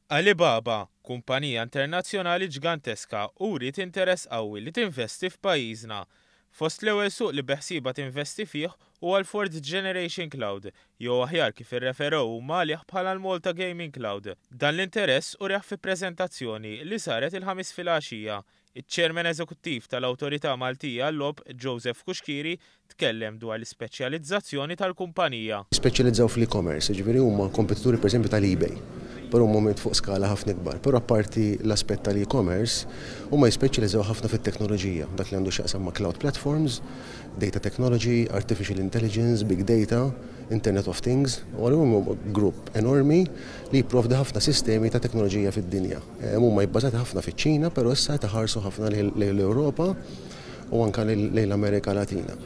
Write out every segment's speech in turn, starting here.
Alibaba, kumpanija internazzjonali ġganteska uriet interess qawwi li tinvesti f'pajjiżna. Fost l-ewwel suq li beħsiebha tinvesti fih huwa l-Fourth Generation Cloud, jew aħjar kif irreferew huma għalih bħala l-Malta Gaming Cloud. Dan l-interess urih fi preżentazzjoni li saret il-Ħamis filgħaxija. Iċ-Chairman Eżekuttiv tal-Awtorità Maltija għal-Logħob, Joseph Cuschieri, tkellem dwar l-ispeċjalizzazzjoni tal-kumpanija. Jispeċjalizzaw fl-e-commerce, jiġifieri huma kompetituri pereżempju tal-eBay, però huma fuq skala ħafna ikbar. Però apparti l-aspett tal-e-commerce, huma jispeċjalizzaw ħafna fit-teknoloġija, dak li għandu x'jaqsam ma' cloud platforms, data technology, artificial intelligence, big data, Internet of Things, u allura huma grupp enormi li jipprovdi ħafna sistemi ta' teknoloġija fid-dinja. Huma jibbażati ħafna fiċ-Ċina, però issa qed iħarsu ħafna lejn l-Ewropa u anke lejn l-Amerika Latina.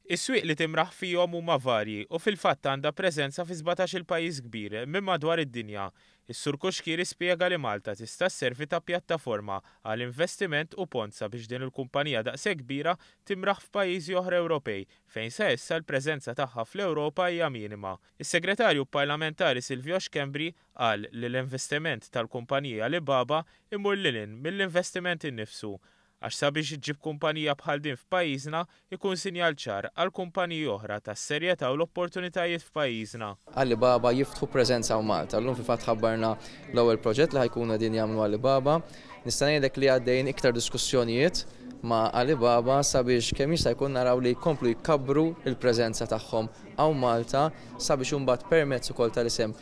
Is-swieq li timraħ fihom huma varji u fil-fatt għandha preżenza fi 17-il pajjiż kbir minn madwar id-dinja. Is-Sur Cuschieri spjega li Malta tista' sservi ta' pjattaforma għal investiment u pont sabiex din il-kumpanija daqshekk kbira timraħ f'pajjiżi oħra Ewropej fejn sa issa l-preżenza tagħha fl-Ewropa hija minima. Is-Segretarju Parlamentari Silvio Schembri qal li l-investiment tal-kumpaniji Alibaba imur lil hinn mill-investiment innifsu għax sabiex iġġib kumpanija bħal din f'pajjiżna ikun sinjal ċar għal kumpaniji oħra tas-serjetà u l-opportunitajiet f'pajjiżna. Alibaba jiftħu preżenza hawn Malta. Llum fil-fatt ħabbarna l-ewwel proġett li ħa jkunu qegħdin jagħmlu Alibaba. Nista' ngħidlek li għaddejjin iktar diskussjonijiet ma' Alibaba sabiex kemm jista' jkun naraw li jkomplu jkabbru l-preżenza tagħhom hawn Malta sabiex imbagħad permezz ukoll tal-isem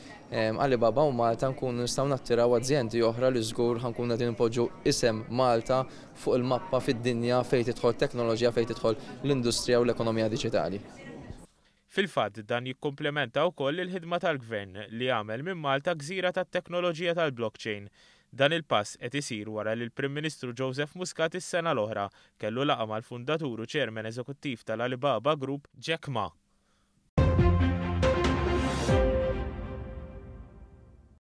Alibaba hawn Malta nkunu nistgħu nattiraw azjendi oħra li żgur ħa nkunu qegħdin inpoġġu isem Malta fuq il-mappa fid-dinja fejn tidħol teknoloġija, fejn tidħol l-industrija u l-ekonomija diġitali. Fil-fatt dan jikkumplementa wkoll il-ħidma tal-Gvern li għamel minn Malta gżira tat-teknoloġija tal-blockchain. Dan il-pass qed isir wara li l-Prim Ministru Joseph Muscat is-sena l-oħra kellu laqgħa mal-fundatur u Chairman Eżekuttiv tal-Alibaba Group, Jack Ma.